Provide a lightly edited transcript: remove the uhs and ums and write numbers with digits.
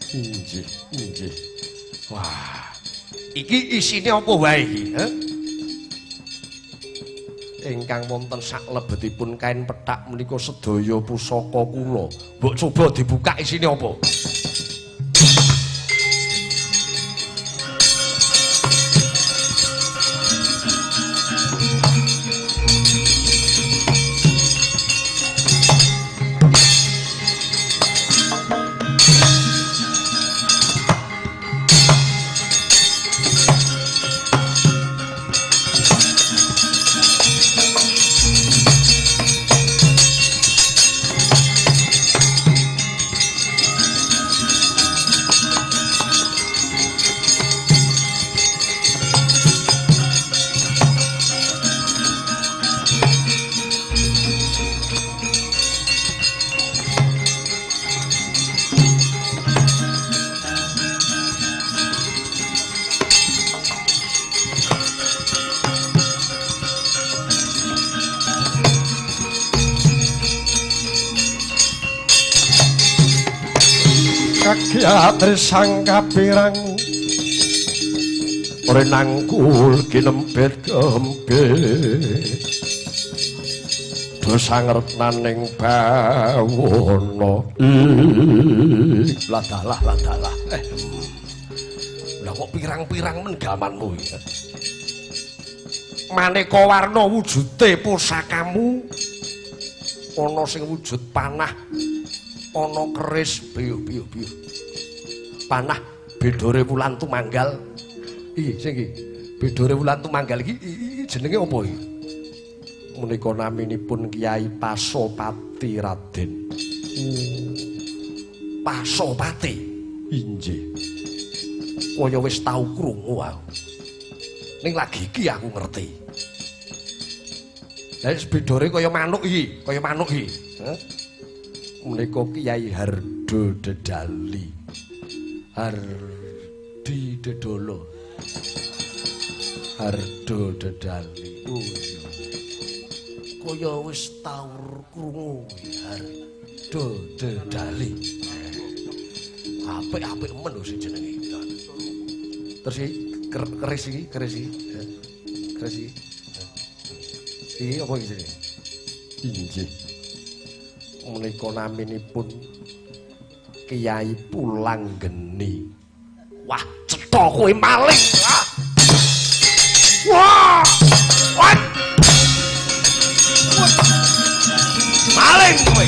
Inggih, inggih. Wah. Iki isine apa wae iki, he? Ingkang wonten saklebetipun kain pethak menika sedaya pusaka kula. Mbok coba dibuka isine apa? Kagyatre sang kapirang renangkul kinempit kempit dosa ngertnaning bawana ladalah ladalah. Lah kok pirang-pirang men gamanmu iki. Maneka warna wujude pusakamu, ana sing wujud panah, ana keris, biyo biyo biyo. Panah bedore wulan tumanggal. Iki sing iki. Bedore wulan tumanggal iki jenenge apa iki? Menika naminipun Kyai Pasopati Raden. Pasopati. Inggih. Kaya wis tau krungu aku. Ning lagi iki aku ngerti. Lah bedore kaya manuk iki, kaya manuk iki. Heh. Menika Kyai Hardo Dedali. Hardi Dedolo. Hardo Dedali. Oh iya. Kaya wis tau krungu Hardo Dedali. Apik-apik men lho sing jenenge. Terus iki keris iki, keris iki. Keris iki. Iki apa iki jenenge? Inggih. Menika naminipun Kyai Pulanggeni. Wah, cetha kowe maling. Wah! Wah! Maling kowe.